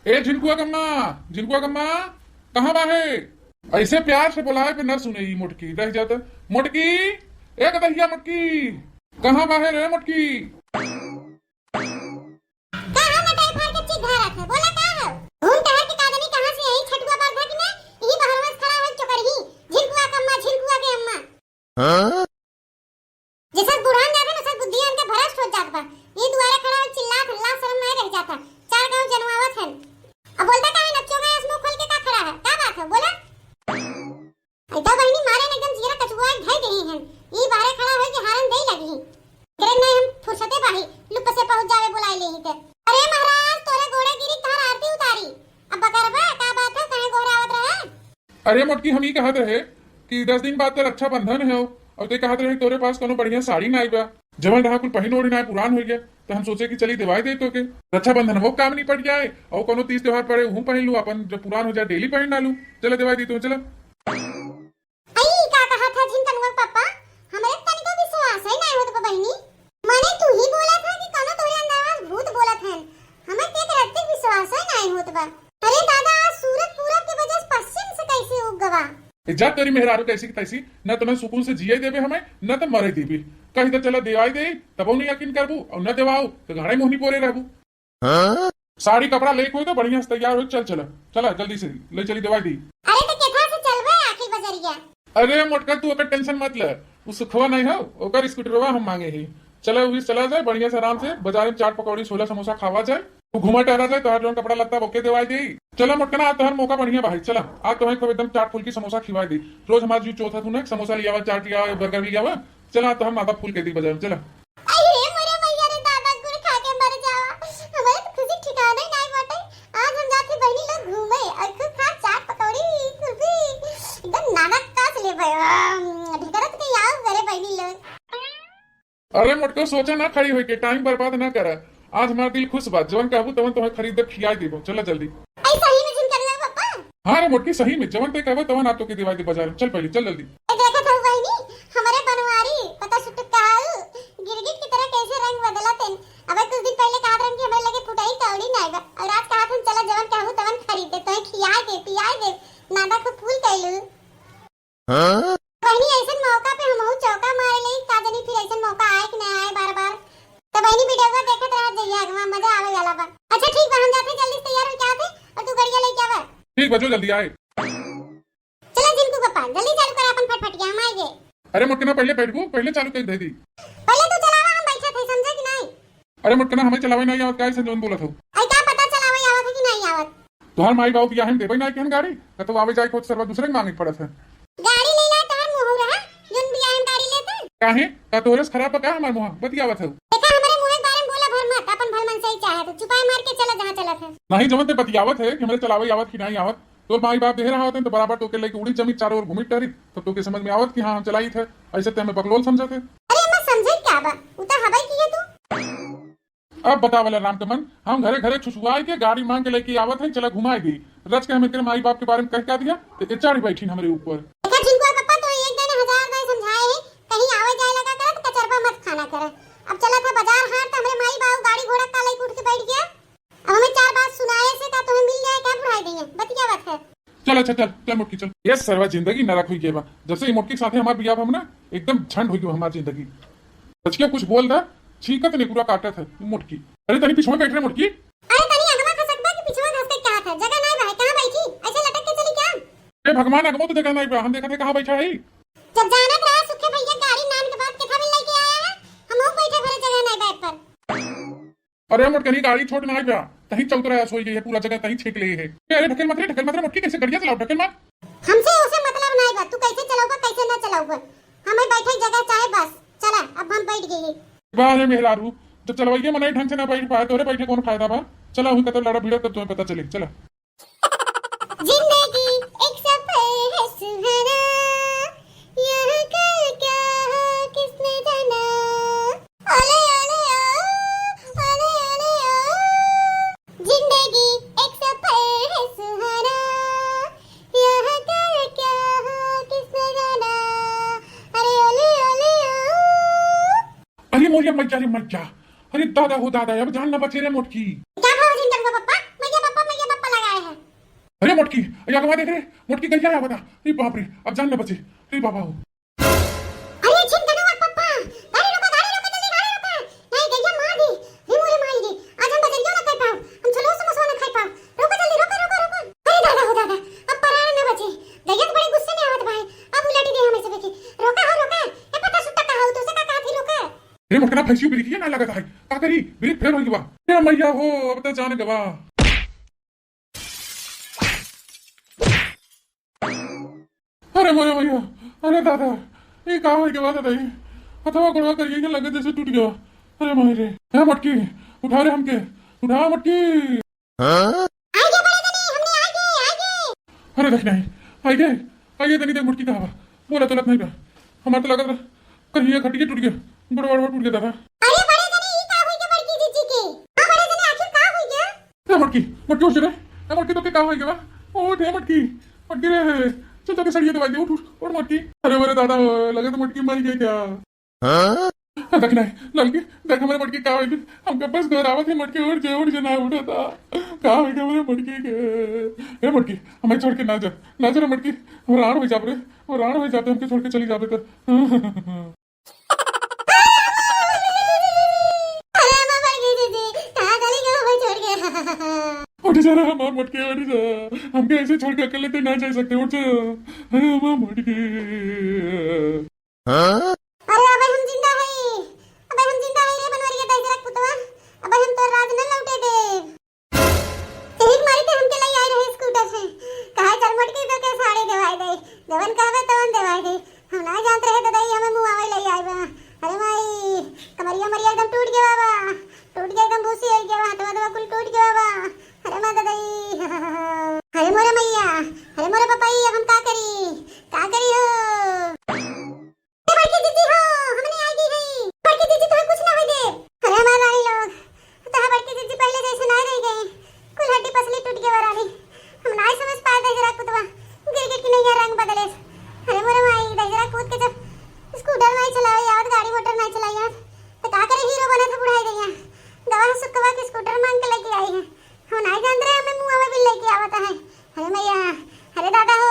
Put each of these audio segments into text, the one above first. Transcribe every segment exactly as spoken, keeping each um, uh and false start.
ए झिनकुआ कम्मा, झिनकुआ कम्मा, कहाँ बाहे? ऐसे प्यार से बोलाए पे न सुने ई मोटकी, रह जाता। मोटकी, ए गदहिया मोटकी, कहाँ बाहे रे मोटकी? का हो नटाई फाड़ के चीख घारत है? बोला का हो? घूम टहर के का जानी कहाँ से यही छटुआ बाघ है कि ना? यही बहरवा से खड़ा है चोकरही, झिनकुआ के अम्मा, झिनकुआ के अम्मा। हाँ? जैसे बुढ़ान जात है ना, सब बुद्धि इनके भ्रष्ट हो जात बा। ये दुआरे खड़ा हो चिल्लात है, लाज शर्म नहीं रह जाता। चार गांव जनवावत है। अब बोलता का है, नच्चो में आंख मुंह खोल के का खड़ा है? का बात है? बोला। अरे दो बहिनी मारे ने एकदम जियरा कचुआ धर गई हैं। ई बाहरे खड़ा होई के हारन देई लगी। करे नहीं हम फुर्सते बाही, लुप से पहुंच जावे बुलाई ले ही ते। अरे महाराज, तोरे गोड़े गिरी तहार आरती उतारी। अब बकरबा, का बात है, काहे गोहरावत रहा? अरे मोटकी, हम ई कहत रहे कि दस दिन बाद तो रक्षाबंधन है और ते कहत रहे तोरे पास कोनो बढ़िया साड़ी नाई बा। जवन रहा कुल पहिन ओढ़ी नाई, पुरान हो गया, तो हम सोचे कि चली देवाई दे तोके। रक्षाबंधन वो काम नहीं पड़ जाए और कोनो तीज त्योहार पड़े, वहू पहन लू, अपन जब पुरान हो जाए डेली पहन डालू। चला देवाई दी तो चला। आई का कहा था झिनकनुआ पापा, हमरे तनिको विश्वास है नहीं होत बा बहिनी। माने तू ही बोला था कि कोनो तोरे अंदर आज भूत बोलत है, हमें ते के रत्ते विश्वास है नहीं होत बा। अरे दादा, आज सूरज पूरब के वजह से पश्चिम से कैसे उग गवा? ए, जा तेरी मेहरारू कैसी की तैसी, न तो मैं सुकून से जिए देबे हमें, न तो मरे देबे। कही तो चला देवाई दे, तबो नहीं यकीन करबू, और न देवाओ तो घाड़े मोहनी पोरे रहबू। हाँ? साड़ी कपड़ा लेके होई तो बढ़िया से तैयार हो, चल चला, चला जल्दी से ले चली देवाई दी। अरे तो केथा से चलबे आखिर बजरिया? अरे मोटका, तू ओकर टेंशन मत ले, उ सुखवा नहीं हो, ओकर स्कूटरवा हम मांगे ही। चला उही चला जाए बढ़िया से आराम से, बाजार में चाट पकौड़ी छोला समोसा खावा जाए, तू घूमा टहरा जाए, तोहर जौन कपड़ा लत्ता ओके देवाई दे। चला मोटका ना, आज तोहर मौका बढ़िया बा है, चला आज तोहर खूब एकदम चाट फुल्की समोसा खिवाई दे। रोज हमार जीव चोथा तू ना, समोसा लियावा, चाट लियावा, बर्गर लियावा, चला आज तोहर माथा फुल के दी बाजार में, चला। अरे मोरे मैया रे दादा, गुड़ खा के मर जावा। हमारे तो खुशी ठिकाना ही नहीं बाटे। आज हम जाते बहनी लोग घूमे और खूब खा चाट पकौड़ी, कुल्फी, एकदम नाना कस लेबे। ढेकरत के आओ मेरे बहनी लोग। अरे मोटको, सोचा ना खड़ी होई के, टाइम बर्बाद ना करा। आज हमार दिल खुश बा, जवन कहबू तवन तोहे खरीद दे, खियाई देबो। चला जल्दी। ऐसा ही में झिनकनुआ पापा? हाँ रे मोटकी, सही में जवन ते कहबे तवन आ तोके दिवाई दे बाजार में। चल पहले, चल जल्दी। ए देखत हऊ बहिनी, हमरे बनवारी पता सुटकाऊ गिरगिट की तरह कैसे रंग बदलत हैं। अबे कुछ दिन पहले कहत रहन कि हमरे लगे फुटाई कौड़ी नाई बा, और आज कहत हन चला जवन कहबू तवन खरीद दे, तोहे खियाई दे, पियाई दे, नादा खूब फूल कैलू। हाँ? बहिनी, ऐसन मौका पे हमहू चौका मारे ले, का जानी फिर ऐसन मौका आए कि ना आए बार बार। तो बहिनी, वीडियो को देखत रह जइया, अगवा मजा आवे वाला बा। अच्छा ठीक बा, हम जाते जल्दी से तैयार हो के आते और तू गड़िया लेके आवा। ठीक बा, जो जल्दी आए। चला झिनकू पापा, जल्दी चालू कर अपन फटफटिया, हम आए गए। अरे मोटकना, पहले बैठबू, पहले चालू कर दे दी। पहले तू चलावा, हम बैठे थे, समझे कि नहीं? अरे मोटकना, हमें चलावे नहीं आवत, का ऐसे जौन बोलत हो? आई का पता चलावे आवत है कि नहीं आवत? तोहार माई बाबू बियाह में देबे ना केहन गाड़ी, कतौ आवे जाए के होत सरवा दूसरे के मांगे के पड़त है। गाड़ी ले ला तोहार मुंह रहा, जोन बियाह में गाड़ी लेता। काहे? का तोहरे से खराब बा का हमार मुंह? बतियावत है। देखा हमरे मुंह के बारे में बोला भर मत, अपन भल मन से ही चाहे तो चुपाई मार के चला जहाँ चलत है। नहीं, जवन ते बतियावत है कि हमरे चलावे आवत कि नहीं आवत, तोर माई बाप देहे रहा होते तो बराबर तोके लेके उड़ी जमी चारों ओर घूमी टहरी, तब तोके समझ में आवत कि हाँ हम चलाई थे, ऐसे ते हमें बकलोल समझत है। अरे अम्मा समझे क्या बा, उ तो हवाई की है तू। अब बतावला रामकमल, हम घरे घरे छुछुआई के गाड़ी मांग के लेके आवत है, चला घुमाई दी। रच के हम इनके माई बाप के बारे में कह क्या दिया, तो ये चढ़ बैठी हमरे ऊपर। देखा झिनकुआ पापा, तो एक दिन हजार बार समझाए है, कहीं आवे जाए लगा करत कचरबा मत खाना करे। अब चला था बाजार हाट, तो हमरे माई बाबू गाड़ी घोड़ा का लेके उठ के बैठ गया। अब हमें चार बात सुनाए से का तुम्हें मिल जाए, क्या बुढ़ाई गई है, बतिया बात है। चल, अच्छा, चल, चल, मोटकी, चल। ये सरवा जिंदगी नरक हुई गई बा। जब से ये मोटकी के साथे हमार बियाह भा ना, एकदम झंड हुई गई हमार जिंदगी। बच के कुछ बोल दा, छींकत नहीं पूरा काटत है, मोटकी। अरे, तनी पीछे बैठ रहे, मोटकी। अरे, तनी अगवा खसकबा कि पिछवा घसकत कहा था? जगह नहीं बा, कहाँ बैठी? ऐसे लटक के चली क्या? ए भगवान, अगवा तो जगह नहीं बा, हम देखत है कहाँ बैठा है। जब जानत रहा सुखे भैया गाड़ी नान के बाद कितना मिल लेके आया है, हम लोग बैठे भरे जगह नहीं बा पर। अरे मोटकनी, गाड़ी छोट ना बा, तहीं चौतरा ऐस होई गई है, पूरा जगह तहीं छेक ले है। ए, अरे ढकेल मत रे, ढकेल मत रे, मोटकी कैसे गड़िया चलाओ, ढकेल मत। हमसे उसे मतलब नहीं बा, तू कैसे चलाऊबा, कैसे ना चलाऊबा, हमें बैठे जगह चाहे बस। चला, अब हम बैठ गए। वाह रे मेहरारू, जब चलवैया मनाई ढंग से ना बैठ पाए, तोरे बैठे कौन फायदा बा? चला, हुई कतौ लड़ा भिड़ा, तब तुम्हें पता चले। चला। जिंदगी एक सफर है सुहाना, यहाँ कल क्या हो किसने जाना। ओले ओले ओ, ओले ओले ओ। जिंदगी एक सफर है सुहाना, यहाँ कल क्या हो किसने जाना। अरे ओले ओले ओ। अरे मोरिया मैया रे मैया, अरे दादा हो दादा, अब जान ना बचे रे मोटकी। क्या भाव जिन करबो पप्पा? मैया पप्पा, मैया अरे मोटकी, अरे अगवा देख रे, मोटकी गइया आवता। अरे बाप रे, अब जान न बचे। अरे बाबा हो। अरे छिन धनवा पप्पा, गाड़ी रोका, गाड़ी रोका, जल्दी गाड़ी रोका। नहीं, गइया मार दी। रे मोरे माई रे, आज हम बजरियो ना कर पाओ, हम छलो समोसवा ना खाई पाओ। रोका जल्दी, रोका, रोका, रोका। अरे दादा हो दादा, अब परान ना बचे। गइया तो बड़े गुस्से में आवत भाई, अब उलटी दे हमें सबके। रोका हो, रोका। ए पता सुट्टा कहा हो, तू से का कहा थी रोका? रे मोटकना भैंसियो ब्रेक ना लगत है, का करी? ब्रेक फेल हो गवा। ए मैया हो, अब तो जान गवा। अरे मोरे मैया, अरे दादा, ये का हो गवा दादा? ये हथवा गोड़वा करिए के लगे जैसे टूट गवा। अरे माई रे, हे मोटकी, उठा रे हमके, उठा मोटकी। आगे बढ़े तनी, हमने आगे, आगे। अरे देख नहीं, आगे, आगे तनी देख मोटकी कहाँ बा? बोला चलत नहीं बा। हमार तो लागत रहा, कहीं ये खटिया टूट गया, गोड़वा वोड़वा टूट गया दादा। अरे बड़े जने, ई का हुई के बड़की जीजी के? हाँ बड़े जने, आखिर का हुई गया? ए मोटकी, मोटकी उठ रे। ए मोटकी, तो के का होई गवा? उठ हे मोटकी, मोटकी रे। चल, तो के सड़िया दवाई दे, उठ, उठ, उठ मोटकी। अरे मेरे दादा, लगे तो मोटकी मर गई क्या? हाँ? देख नहीं, ललकी, देख हमारे मोटकी का होई गई। हमके बस घर आवत ही मोटकी उठ जे, उठ जे ना उठे था। का होई गया हमारे मोटकी के? ए मोटकी, हमें छोड़ के ना जा, ना जा रे मोटकी। हम राण हो जाब रे, हम राण हो जाते, हमके छोड़ के चली जाबे तो। अरे माँ बड़की दीदी, कहाँ चली गई हमें छोड़ के? उठ जा रे हमार मोटकी, उठ जा। हमके ऐसे छोड़ के अकेले तो ना जा सकते, उठ जा। अरे हमार मोटकी। अरे अबे हम जिंदा हई, अबे हम जिंदा हई रे बनवरिया दहिजरा पुतवा, अबे हम तोर राज न लौटे देब। यही मारी ते हमके लई आए रहे स्कूटर से। कहा चल मोटकी तो के साड़ी देवाई दे, जवन कहबे तवन देवाई दे। हम ना जानत रहे दादा, ई हमें मुँह आवे लई आए बा। अरे माई, कमरिया मरिया एकदम टूट गया बा, टूट गया एकदम भूसी हो गया बा, हथवा दवा कुल टूट गया बा। अरे माँ दादा, अरे मोरे मैया, अरे मोरे पापा, ई हम का करी, का करी हो? ए बड़की जीजी हो, हमने आ गई है। बड़की जीजी, तुम्हें कुछ ना होई दे। अरे हमार रानी लोग, तोहार बड़की जीजी पहले जैसे ना रह गई। कुल हड्डी पसली टूट गई रानी। हम ना समझ पाए दहिजरा कुतवा, गिर गिर के नैया रंग बदले। अरे मोरे माई, दहिजरा कूद के जब स्कूटर नहीं चलावे आवत, गाड़ी मोटर नहीं चलाई आवत, तो का करे हीरो बना था बुढ़ाई गई। गवाह सुखवा के स्कूटर मांग के लेके आई है। हम नहीं जानते रहे, हमें मुँह में भी लेके आवता है। अरे मैया, अरे दादा हो,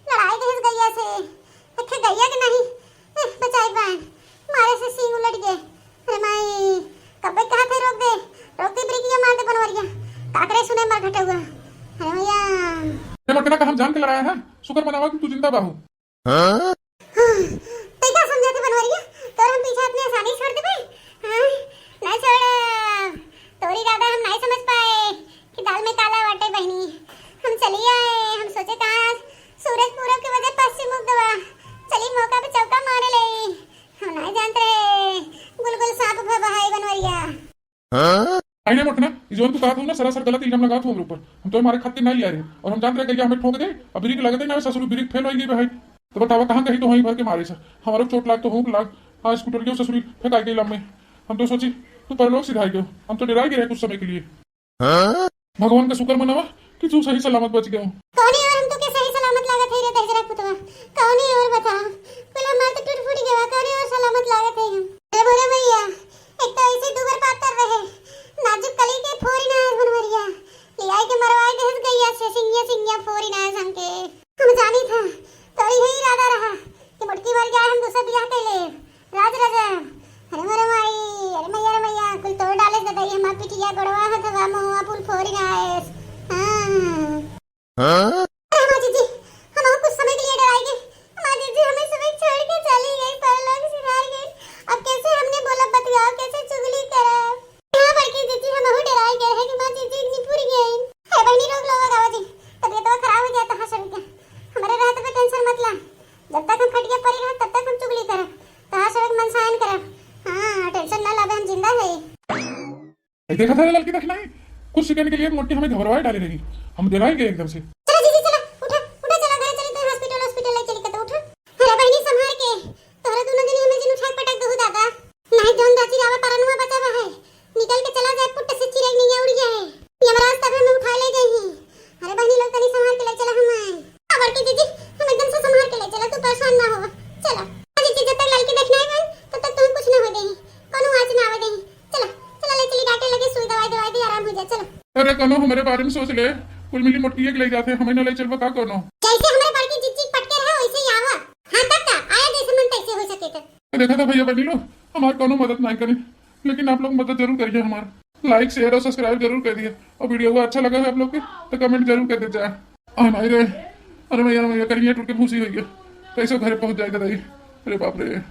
लड़ाई दहिस गैया से। देखे गैया के नहीं, ए, बचाई पाए, मारे से सींग उलट गए। अरे माई, कब्बे कहा थे रोक दे, रोक दे, ब्रेकिया मार दे बनवरिया, काकरे सुने मर घटे हुआ। अरे मैया। ए, मटकना का हम जान के लड़ाया है, शुक्र मनावा कि तू जिंदा बाहू। हाँ? हाँ, तै का समझा थे बनवरिया, तोर हम पीछे अपने आसानी छोड़ देबे? हाँ, ना छोड़, तोरी दादा हम नहीं समझ पाए। कि दाल में काला बाटे बहिनी। हम चली आए, हम सोचे कहाँ सूरज पूरब के वजह पश्चिम उग गवा। चली मौका पे चौका मारे ले। हम नहीं जानते रहे गुलगुल सांप भवा है बनवरिया। हाँ? अरे मोटना, ई जौन तू कहत हो ना, सरासर गलत इल्जाम लगात हो हमरे ऊपर। हम तो मारे खातिर नहीं लिया रहे और हम जानते रहे कि हमें ठोक दे, अब ब्रेक लगा दे ना ससुर, ब्रेक फेल हो गई भाई। तो बतावा कहाँ कहीं तो वहीं भर के मारे से हमारो चोट लाग तो हुक लाग। हाँ, स्कूटर के ससुरी फेंकाई गई लम्बे। हम तो सोची तू परलोक सिधाई गयो, हम तो डराई गए रहे कुछ समय के लिए। हाँ? भगवान का शुक्र मनावा कि तू सही सलामत बच गयो। कौने और हम तो के सही सलामत लागत है रे दहिजरा पुतवा? कौने और बता? कुल हमार तो टूट फूट गवा, कौने और सलामत लागत है हम? अरे बोले भैया, एक तो ऐसे दुबर पातर रहे, नाजुक कली के फोरी ना है बनवरिया, ले आई के मरवाई दहिस गैया से, सिंगिया सिंगिया फोरी ना है हमके। हम जानी था, तोरी है इरादा रहा कि मोटकी मर जाए, हम दूसरा बियाह कर ले। राज राजा, अरे मोरे माई, अरे मैया, अरे मैया, कुल तोड़ डाले दादा, ये हमार पिटिया, गोड़वा, हथवा, मुहवा, पुल फोरी ना आएस। हाँ। हाँ? अरे हमार जीजी, हम कुछ समय के लिए डराई गए। हमार जीजी हमें समय छोड़ के चली गई, परलोक सिधार गई। अब कैसे हमने बोला बतियाओ, कैसे चुगली करब? हाँ बड़की जीजी, हम बहुत डराई गए हैं कि हमार जीजी निपुर गई। हे बहनी, रोक लो गावा जी, तबीयत खराब हो जाए तो हाँ सभी का। हमारे रहते पे टेंशन मत ला, जब तक हम खटिया परी रहा तब तक हम चुगली करब, तो हाँ सभी मनसायन करब। हाँ, टेंशन ना लावे, हम जिंदा है। ए, देखा था ललकी, देखना है, कुछ सेकंड के लिए मोटी हमें घबराए डाले रही, हम डराई गए एकदम से। चला जीजी, चला, उठा, उठा, चला घरे चली, तो हॉस्पिटल, हॉस्पिटल ले चली के तो उठा। अरे बहनी, संभाल के, तोहरा दोनों दिन हमें जिन उठा के पटक दहु दादा। नहीं, जौन दाची रावा परनुआ बचावा है, निकल के चला जाए, पुट्ट से चिरई नहीं उड़ जाए, यमराज तब हमें उठा ले जाई। अरे बहनी लोग, तनी संभाल के ले चला हमें। हाँ बड़की जीजी, हम एकदम से संभाल के ले चला, तू परेशान ना हो। चला। हाँ जीजी, जब तक ललकी देखना है बहन, तब तक तुम्हें कुछ ना हो देही, कोनो आँच ना आवे देही। चला, चला ले चली डॉक्टर लगे, सुई दवाई दवाई दे, आराम हो जाए, चला। अरे कनो हमारे बारे में सोच ले, कुल मिली मोटकिए के ले जाते, हमें ना ले चलबा का कोनो? जैसे हमरे बड़की जिज्जी के पटके रहे, वैसे ही आवा। हाँ, तब का? आया जैसे मन तैसे हो सके तो। देखा था भैया बहनी लो, हमार कोनो मदद नहीं करी, लेकिन आप लोग मदद जरूर करिए हमार। लाइक, शेयर और सब्सक्राइब जरूर कर दिए, और वीडियो अच्छा लगा है आप लोग के तो कमेंट जरूर कर दीजिए। हाँ भाई रे, अरे भैया, भैया करिए टूट के भूसी हुई है, कैसे घरे पहुंच जाएगा दाई? अरे बाप रे।